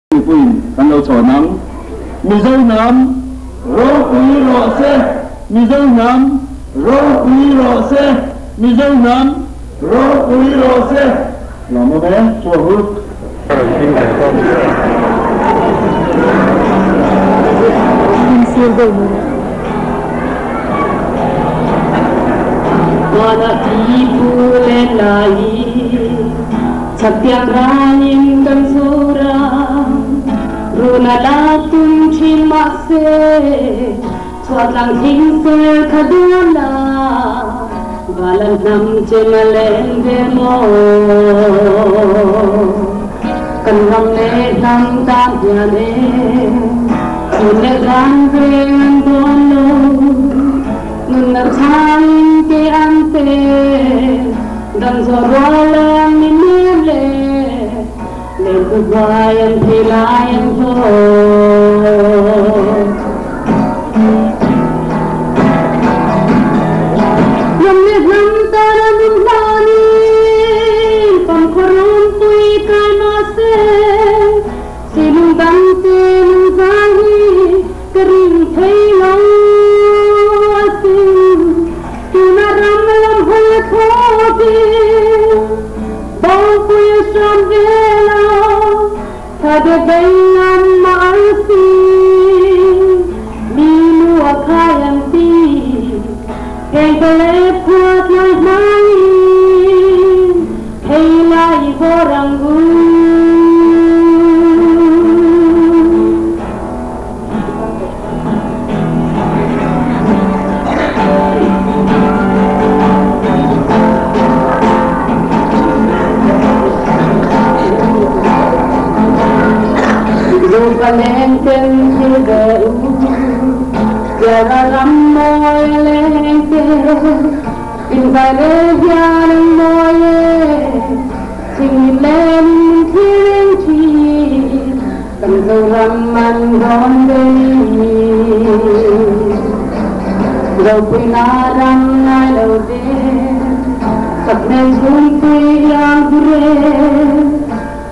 Mipuiin kan lo chhawn ang. Mizo hnam ropui rawh se! Mizo hnam ropui rawh se! Mizo hnam ropui rawh se! Lawmawm e, chu a hur. Chhaktiang ralin kan zawr a, run a la tum thin mahse, chhuatlang thing ser kha dawn la, Valan hnam chem a len ve maw? Kan ram leh hnam tan hian e, chhun leh zan reng an dawn lo, nunna chhangin ke an pe. Dam zawh rual ang mi nem le, Lengpui hnuai an phei lai an hlawh. Ram leh hnam tan a nun hlanin, Pamkhaw runpui kai mahse, Silung dangte nung zai hi ka ring thei lo asin. Tuna ram lam hawi a thlawkin bawngpui a hram vel a, thla vei lam a arsi mi nu a khai ang ti, heng ka leh phuat lai hmaiin thei lai vawr ang u. Lungpaleng ten thil ve u, Tiara ram mawi a leng te, In vai rel hian an mawi e, Thingin len in min thlir reng thin. Kan Zoram an rawn bei. Ropuina ram ngai lo ve, Sakhmel chhungpui iang hure,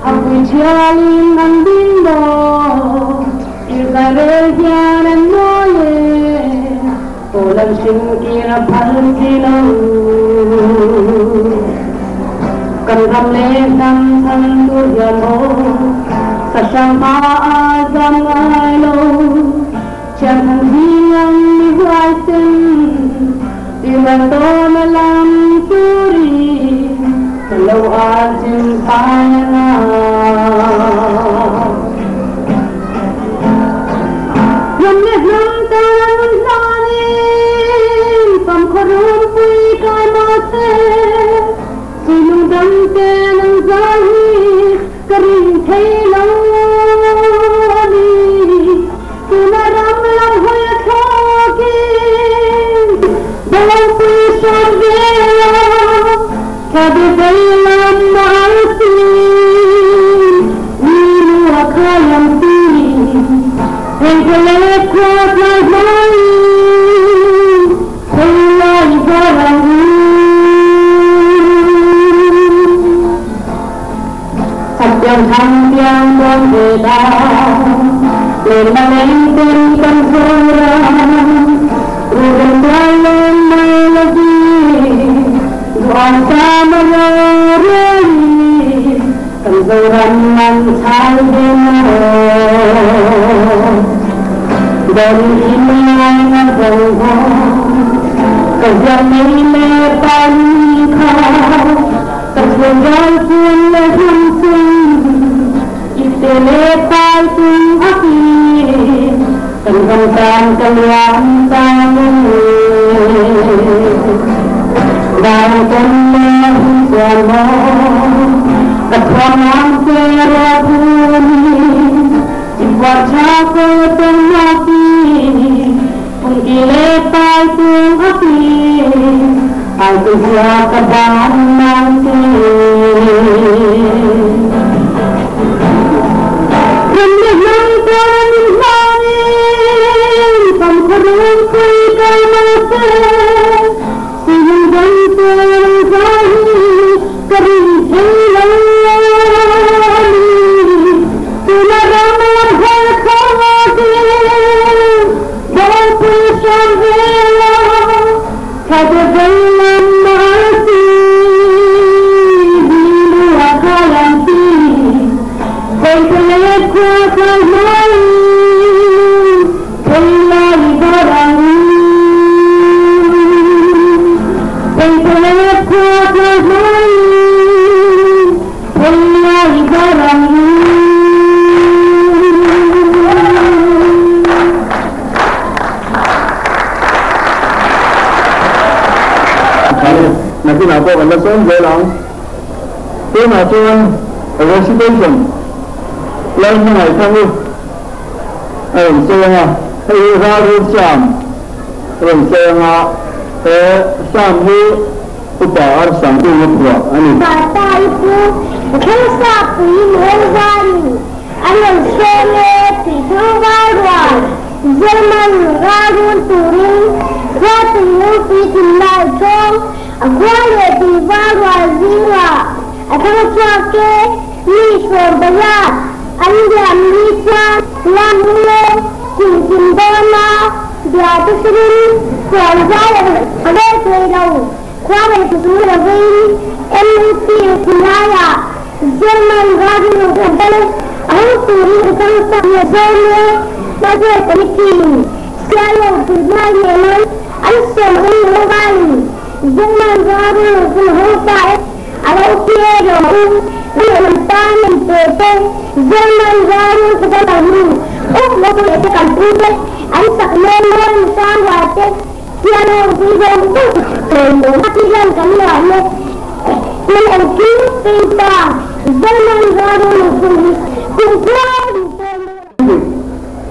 Hapui thialin an ding maw, Irzai rel hian an mawi e, Pawl an hring kir a phal si lo. Kan ram leh hnam chhan tur hian maw, Sahrang hma a zam ngai lo. Thian than zing ang mi huaisen, Timal tawn a lam turin, Ka lo al chin phai a na. Ram leh hnam tan a nun hlanin Famkhaw runpui kai mahse, Suilung dangte nang zai hi ka ring thei lo a ni. Tuna ram lam hawi a thlawkin Bawngpui hram vel a, thla be vei lam a sin, Mi nu a khai ang ti, heng khaw leh khua tlai hmaiin thei lai var ang u. Chhaktiang thangtiang dawn ve la, Lenna leng ten kan zawr a, Ruhlen tual leng mai lovin, Duham sam a rorelin, Kan Zoram an chhai ve maw? Don in lai na zo haw, Ka ziak nei leh pa ni kha, Ka chhun ral chun leh hnam chung, Ipte leh pai tung a ti, Kan ram tan ka liam ta e. Dai tawn leh hun chuan maw, Ka thuam ang che ruah phunin, Chimpuar tha ko tawng nakin, Phungki leh pai tung a ti, Ai ku hua ka ban nang che. Ram leh hnam tan in hlanin, Famkhaw rungpui kai mahse, Suilung dang te rang zai hi ka ring thei lo a ni. Tuna ram. Nakinah pawh kan la sawm zel ang. Tunah chuan recitation Lal hmangaih thang u a rawn sawi ang a, hei hi Ralrul Sam a rawn sawi ang a, he Sam hi Upa Arsangkunga phuah a ni. Bata i pu Thangsa pui Mualzani an rawn sawm e tih chu Valrual German ralrun turin khua Tuingurpui thinlai thawng a khua leh tui Valrual zingah a thang chhuak e mi 18 an liam ni chuan lam nge kum kim dawna bia te hrilhin khual zai a rel thei lo. Khua leh tui lovin MUP thinlaiah German ralrin a kal a ho turin a kal tak leh zawm e. Hmahruai committee sial lo tihna nena an sawm ang lovin German ralrin a ho ta e. A lo pi e lo u leh lam tan an pe te German ralrin a kal ang u up lo leh te kan pu te an sak nen mawi sang rual te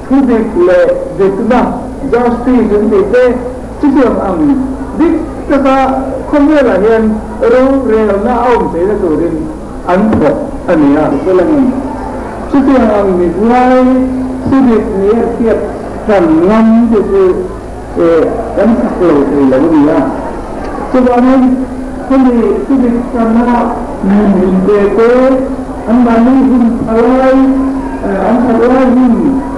Thu dik leh dikna, justice, an tih te chutiang ang dik taka khawvelah hian rorelna a awm theihna turin an thawk a ni a. Chutiang ang mihuai thu dik ni a hriat hran ngam te chu kan chak lo thei lo a ni a. Chuvangin hemi thudik tana nun inpe te, anmahni hun thalai, an thalai hun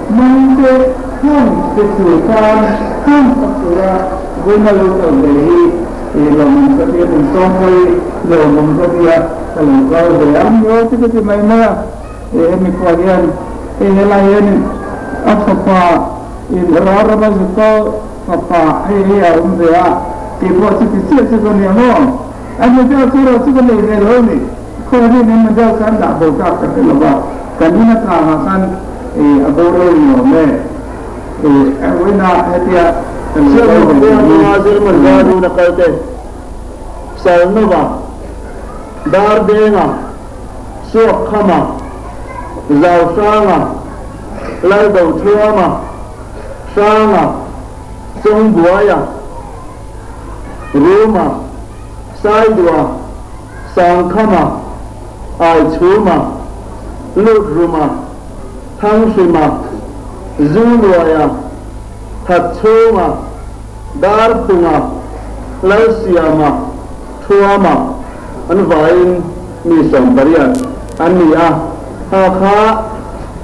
hmang te hmang pe tur khan hmang tak tura vawiina lo kal ve hi lawmawm ka ti a, kum sawmhawi lawmawm ka ti a, ka lo kal ve a. Ni aw ti ka ti mai mai a, hemi pawh hian hei helai hian a fapa In ral rama zukal fapa hei hi a awm ve a, kei pawh chuti chiah chu ka nia maw? A medal chu erawh chu ka nei ve lo a ni. Khawihin an medal kha an dah bo tak ka hre lo va, kan in a kangah khan a boral ni awm e. Vawiinah hetia ka lo kal ve tih hi. Siamhawk Zirman Ralruna kalte, Salnova, Dardenga, Suakkhama, Zauhranga, Laldochhuama, Hranga, Chawngbuaia, Ruma, Saidua, Sangkhama, Aichhuma, Lutruma, Thanghrima, Zuluaia, Thatchhunga, Darphunga, Lalsiama, Thuama an vaiin mi 18 an ni a, kha kha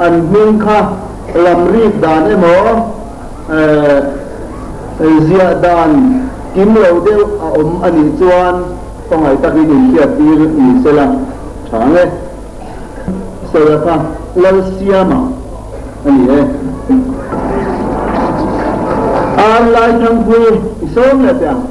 an hming kha lam rik dan emaw ziah dan kim lo deuh a awm a nih chuan khawngaih takin inhriat tir ni sela tha ang e. Sawi kha Lalsiama a ni e. Ar lai thangpui i sawm leh teh ang.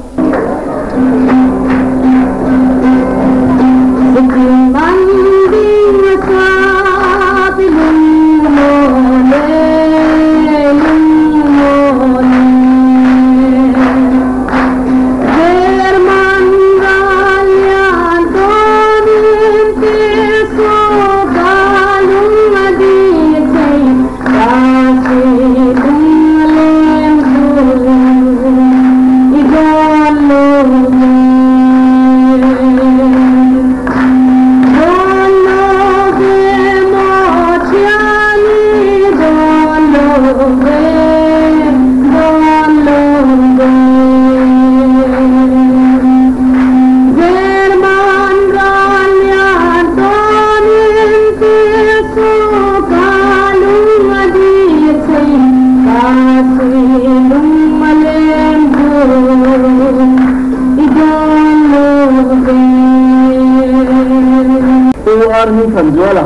U Arhing Thanzuala,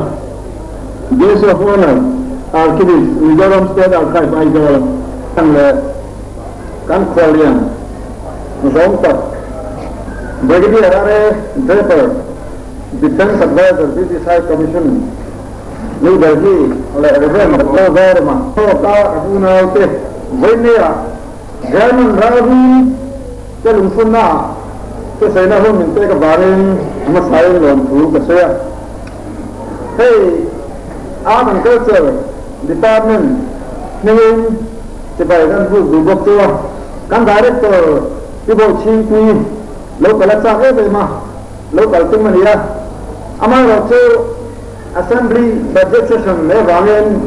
J. Guest of Honour, Archivist, Mizoram State Archive, Aizawl leh kan khuallian zawng tak Brigadier R. A. Draper, Defence Adviser, British High Commission, New Delhi leh Rev. Doctor Zorama Thawka unaute vawinia German ralrun te lungphunnaah thusawiina hun min pek avangin a hmasain lawmthu ka sawi a. Hei Art and Culture Department hmingin chibai kan buk duh bawk chu a. Kan Director Pi Bawichhingpui lo kal a chak em em a, lo kal tum a ni a. Amaherawhchu Assembly Budget Session mai avangin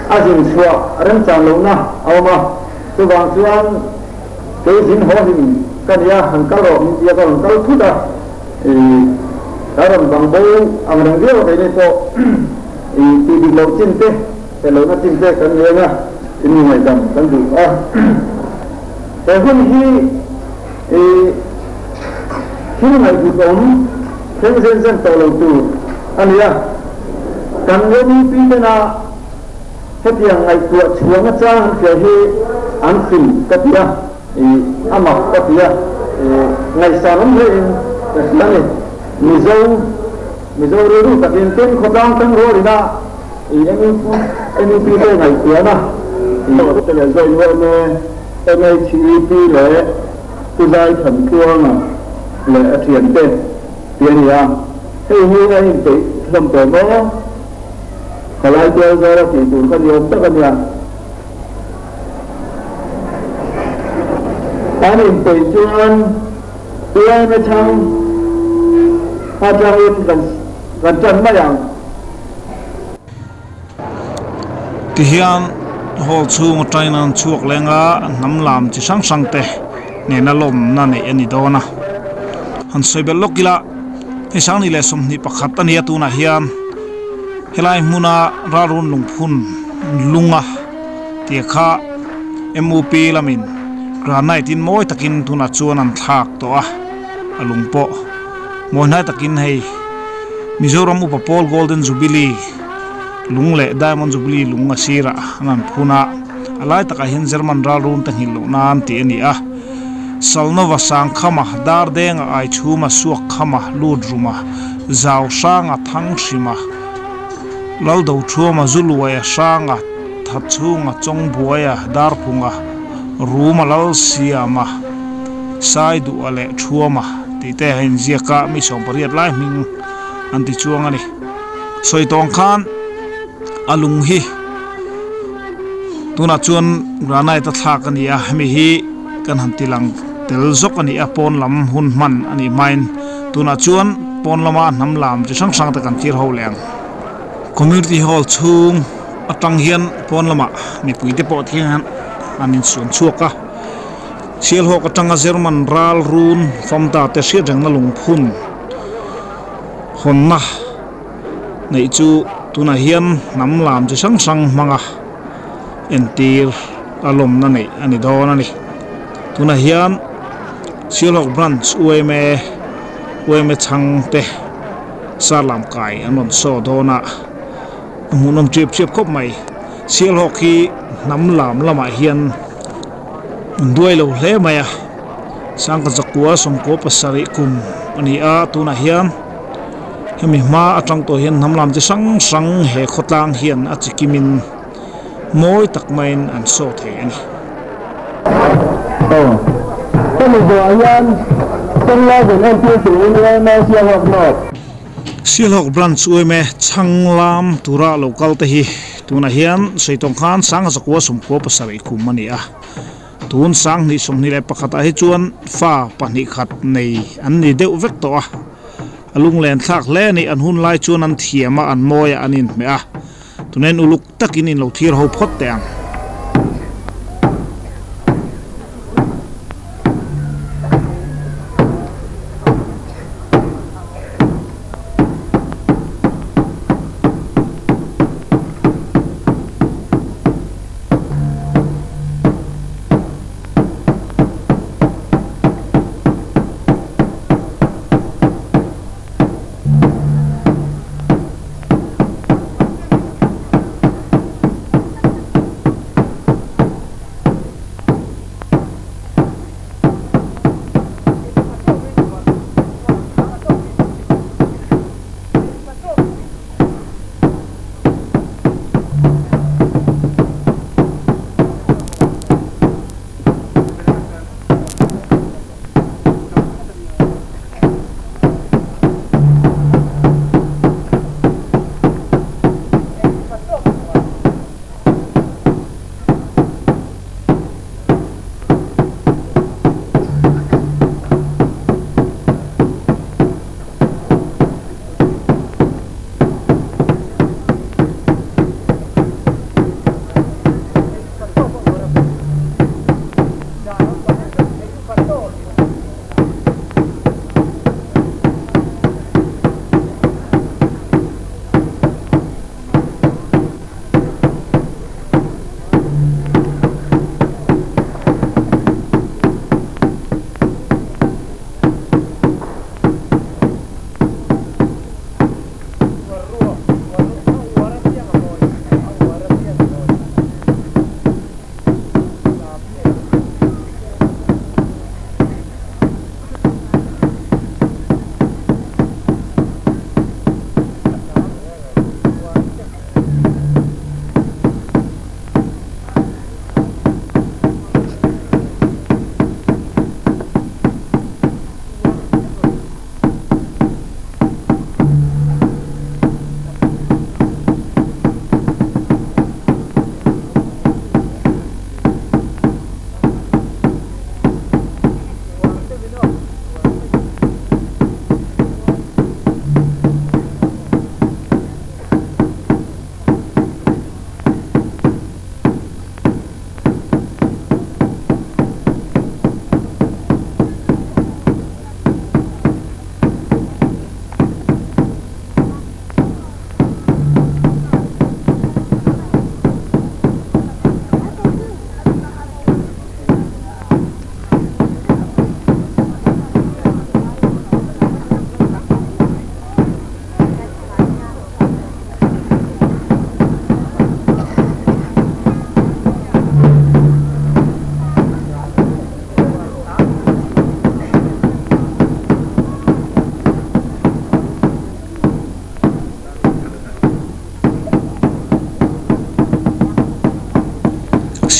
a zin chhuah remchang lohna a awm a, chuvang chuan kei zin haw hlim ka ni a, han kal rawh min ti a, ka rawn kal thut a. I ka rawn bang bo ang reng viau a keini pawh i tih dik loh chin te, hre lohna chin te kan nei anga in mi ngaihdam kan duh a. He hun hi i thil ngaihhlut awm thleng zen zen tawh lo tur a ni a, kan MEP tena hetiang ngaihtuah chhuahna chang an hria hi an fing ka ti a. I a mak ka ti a, i ngaihsan awm hle in ka hria a ni. Mizo, Mizo rilru takin tin khawtlang tang rualin a i MUP, MUP te ngaihtuahna i te leh zawh UMA, MHEP leh Pu Zai Thantluanga leh a thiante tih a ni a. Hei hi a inpeih hlawm tawh maw? Khalai tual zawra tih tur kha ni awm tak a nia. An inpeih chuan uaina chhang atangin kan tan mai ang. Tihian hall chhung atangin an chhuak leng a, hnam lam chi hrang hrang te nena lawmna neih a ni dawn a. Han sawi belh lawk ila, hei Sangni leh 21 a nia tunah hian helai hmuna ralrun lungphun lunga tih kha MUP lamin granite in mawi takin tunah chuan an thlak tawh a, a lung pawh mawi hnai takin hei Mizoram Upa Pawl Golden Jubilee lung leh Diamond Jubilee lung a sirah an han phun a, a lai takah hian German ralrun te nghilh loh nan tih a ni a, Salnova Sangkhama, Dardenga Aichhuma, Suakkhama, Lutruma, Zauhranga, Thanghrima, Laldo Thuama, Zuluaia, Hranga, Thatchhunga, Chawngbuaia, Darphunga, Ruma, Lalsiama, Saiduha leh Thuama tih te a inziak a, mi 18 lai hming an ti chuang a ni. Sawi tawng khan a lung hi tunah chuan granite a thlak a ni a, hemi hi kan han ti lang tel zawk a ni a, pawn lam hun hman a nih hmain tunah chuan pawn lama hnam lam chi hrang hrang te kan thlir ho leh ang. Community hall chhung atang hian pawn lamah mipui te pawh hian an insuan chhuak a, Sialhawk atanga German ral run famta te hriat rengna lungphun hawnna neih chu tunah hian hnam lam chi hrang hrang hmanga entir a lawmna neih a ni dawn a ni. Tunah hian Sialhawk branch UMA UMA chhangte sar lam kai an rawn saw dawn a, a hmuhnawm ṭiap ṭiap khawp mai. Sialhawk hi hnam lam lamah hian an duai lo hle mai a, Sangka zakua 97 kum a ni a, tunah hian hemi hma atang tawh hian hnam lam chi hrang hrang he khawtlang hian a chi kimin mawi tak maiin an saw thei a ni. Aw, hemi zawhah hian Changla zan entir turin UMA Sialhawk North. Sialhawk Branch UMA Changlam tura lo kal te hi tunah hian Seitawng khan 1997 kum a ni a, tun 2021 ah hi chuan fa pahnih khat nei an ni deuh vek tawh a, a lunglen thlak hle a ni, an hun lai chuan an thiam a, an mawi a, an inhmeh a, tunen uluk takin in lo thlir ho phawt teh ang.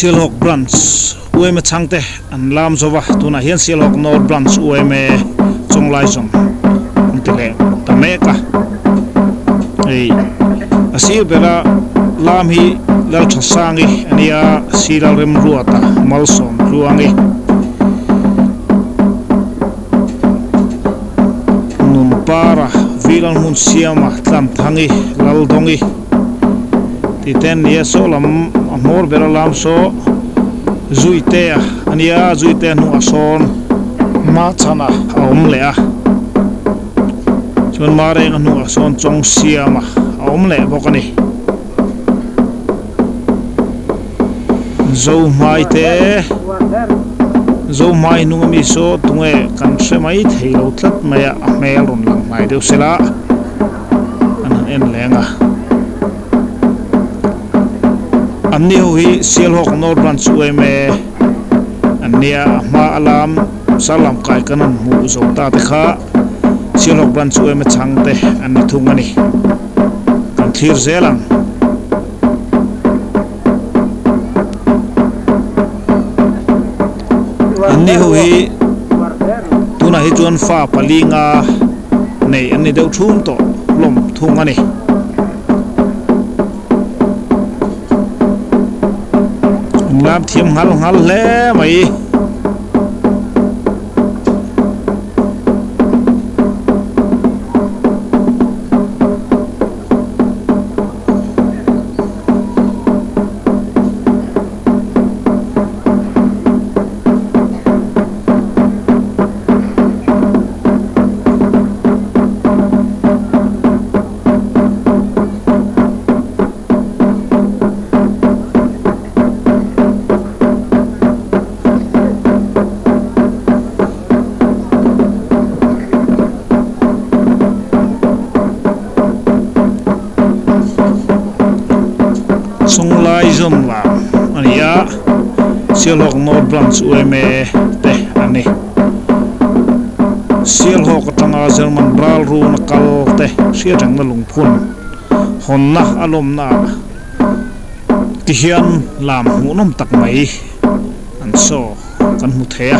Sialhawk Branch UMA chhangte an lam zo va, tunah hian Sialhawk North Branch UMA Chawnglai zawm an ti leh ta mek a. Hei a sir bera lam hi Lalthasangi a nia, Sir Lalremruata Malsawmtluangi. Nunpara, Vilan hmun siama Tlanthangi, Laldawngi tih te an ni a, saw lam a hmawr ber a lam saw Zuitea a nia, Zuitea hnuah sawn Machhana a awm leh a, chuan Marenga hnuah sawn Chawngsiama a awm leh bawk a ni. Zohmai te Zohmai hnung ami saw tunge kan hre mai thei lo tlat mai a a hmel rawn lang hnai deuh sela an han en leng a an ni ho hi Sialhawk North Branch UMA an nia a hma a lam Sarlam kai kan han hmuh zo ta te kha Sialhawk Branch UMA chhang te an ni thung a ni kan thlir zel ang. An ni ho hi tunah hi chuan fa pali nga nei an ni deuh thum tawh hlawm thung a ni. An lam thiam nghal nghal hle mai. Chunglai zawn lam a ni a, Sialhawk North Branch UMA te a ni. Sialhawk atanga German ral runa kal te hriatrengna lungphun hawnna a lawmna ah ti hian lam hmuhnawm tak mai an saw kan hmu thei a.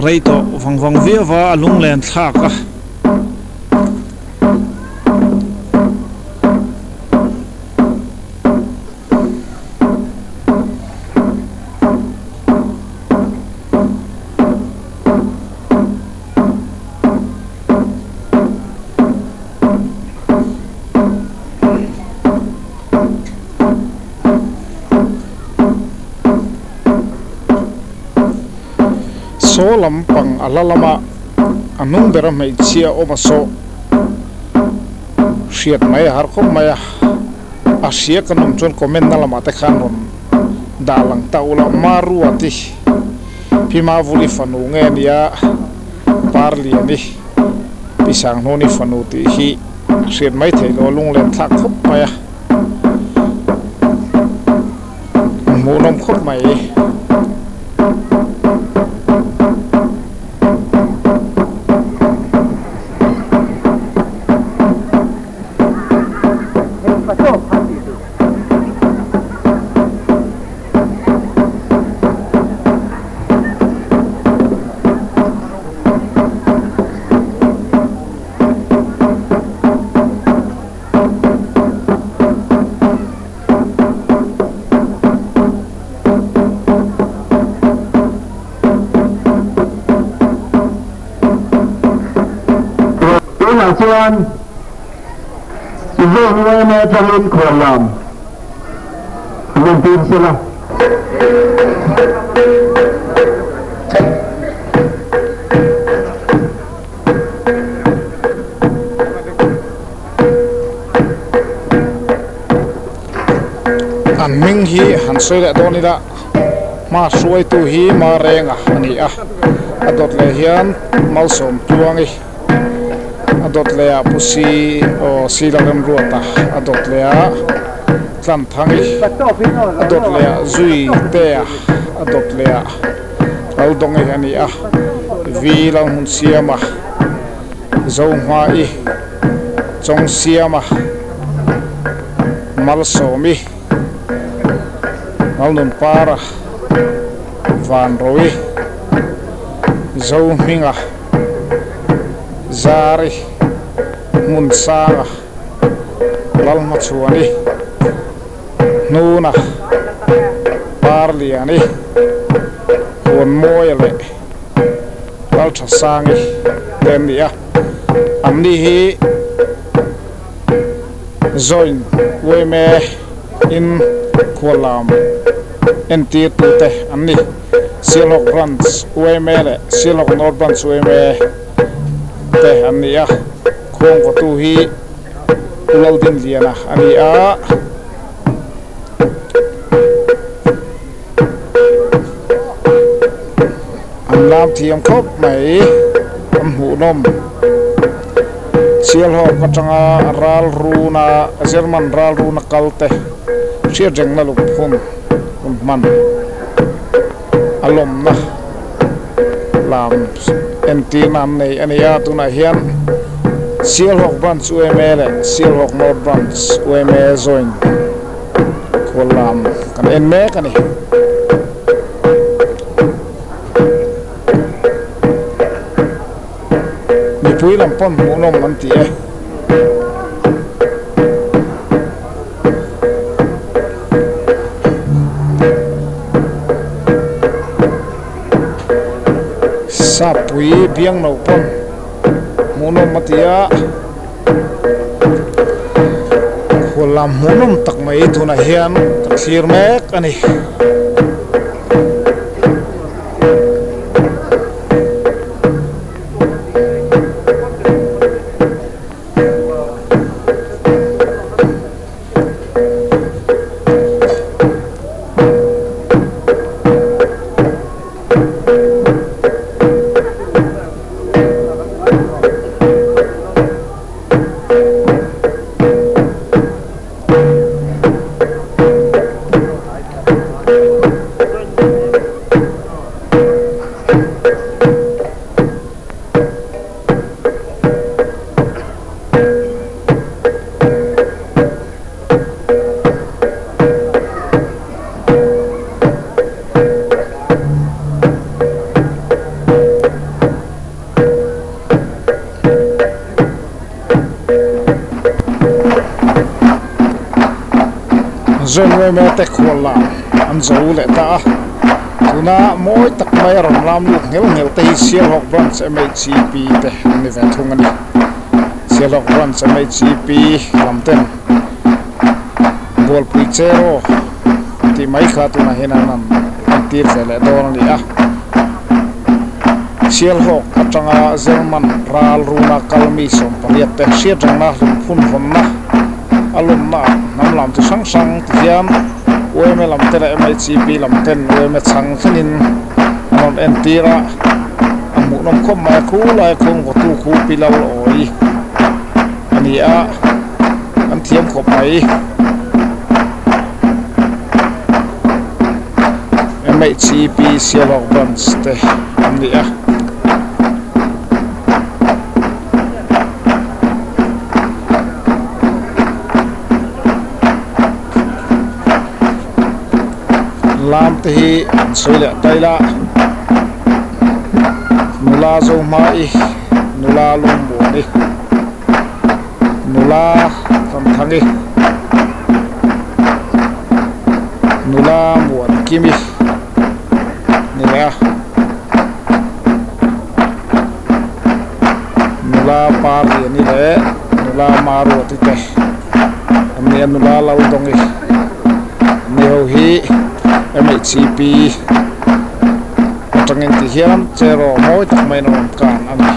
Rei tawh vang vang viau va a lunglen thlak a. Saw lampang a hla lama a hnung bera hmeichhia awm a sawh hriat mai a har khawp mai a, a hria kan awm chuan comment na lamah te khan rawn dah lang ta ula Maruati Phima Vuli fanu nge nia Parliani Pi Sanghnuni fanu tih hi hriat mai theih loh a lunglen thlak khawp mai a. Hmuhnawm khawp mai. Tunah chuan Zone yma atangin khuallam an entir sela. An hming hi han sawi leh dawn ila hma hruaitu hi Marenga a ni a, a dawt leh hian Malsawmtluangi, a dawt leh ah Pu Si aw Silaremruata, a dawt leh ah Tlanthangi, a dawt leh ah Zuitea, a dawt leh ah Laldawngi a ni a, Vi Lalhmunsiama, Zohmai, Chawngsiama, Malsawmi, Malnunpara Vanroui Zohminga Zari Hmunsanga Lalhmachhuani Hnuna Parliani Huanmawia leh Lalthasangi te an ni a, anni hi Join Uaime in khuallam entir tute an ni. Sialhawk Branch Uaime leh Sialhawk North Branch Uaime te an ni a, khuangvawtu hi Pu Laldinliana a ni a. An lam thiam khawp mai, an hmuhnawm. Sialhawk atanga ral runa German ral runa kal te hriat rengna lungphun hun hman a lawmna lam entirna an nei a ni a, tunah hian Sialhawk Branch UMA leh Sialhawk North Branch UMA join khual lam kan en mek a ni. Mipui lam pawn hmuhnawm an ti e. Sappui biangno pawn hmuhnawm a ti a. Khual lam hmuhnawm tak mai tunah hian ka thlir mek a ni. Zawnruaima te khual lah an zo leh ta a, tuna mawi tak mai a rawn lam lut ngheuh ngheuh te hi Sialhawk Branch MHCP te an ni ve thung a ni. Sialhawk Branch MHCP lam ten Bualpui Cheraw tih mai kha tunah hian an rawn entir ve leh dawn a ni a. Sialhawk atanga German ral runa kal mi 18 te hriatrengna hlumphun hawnna a lawmna ah hnam lam chi hrang hrang ti hian UMA lam te leh MHCP lam ten UMA chhang thlengin an rawn entir a, a hmuhnawm khawp mai a, khu lai khuang vawtu khu pi lal awi a ni a, an thiam khawp mai. MHCP Sialhawk Branch te an ni a. Lam te hi an sawi leh tail a, nula zo hmai nula lawmbuani nula Thamthangi nula Muankimi ni leh a. Nula Parliani leh nula Maruati te an ni a, nula Laldawngi an ni ho hi MHCP atangin ti hian cheraw mawi tak maiin a rawn kan a ni.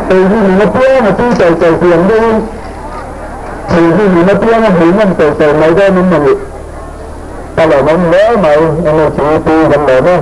Ei hi min apiang a tui chau chau thiam deuhin thei hi min apiang a hmuhnawm chau chau mai dawn in a ni. A lawmawm hle mai NHEP kan lawm e.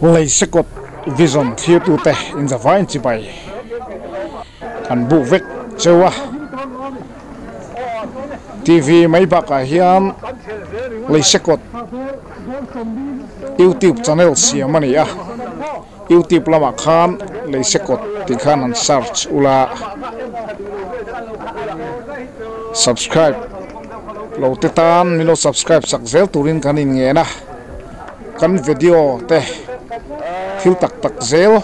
Leisekawt Vision thirtute inzavain chibai kan buk vek cheu a. TV mai bakah hian Leisekawt YouTube channel siam a ni a, YouTube lamah khan Leisekawt tih khan han search ula subscribe lo te tan min lo subscribe sak zel turin kan inngen a, kan video te thil tak tak zel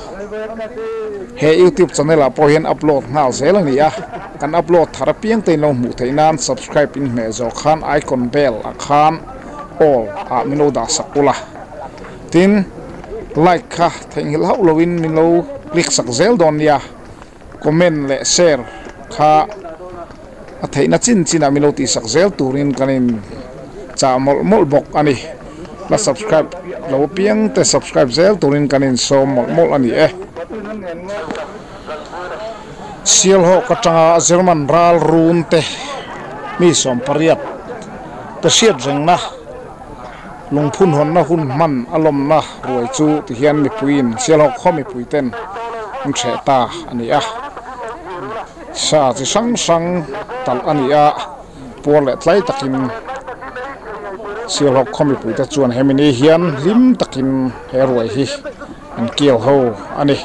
he YouTube channel ah pawh hian upload nghal zel a ni a, kan upload thar apiang te in lo hmuh theih nan subscribe in hmeh zawh khan icon bell ah khan all ah min lo dah sak ula tin like kha theihnghilh hauh lo in min lo click sak zel dawn nia comment leh share kha a theihna chin chin ah min lo tih sak zel turin kan in chah mawlh mawlh bawk a ni la subscribe lo piang te subscribe zel turin kan in sawm mawlh mawlh a ni e. Sialhawk atanga German ral run te mi 80 te hriat rengna lungphun hawnna hun hman a lawmna ruai chu tihian mipuiin Sialhawk khaw mipui ten an hreh ta a ni a. Sa chi hrang hrang talh a ni a, puar leh tlai takin Sialhawk khaw mipui te chuan hemi ni hian hlim takin he ruai hi an kiau ho a ni.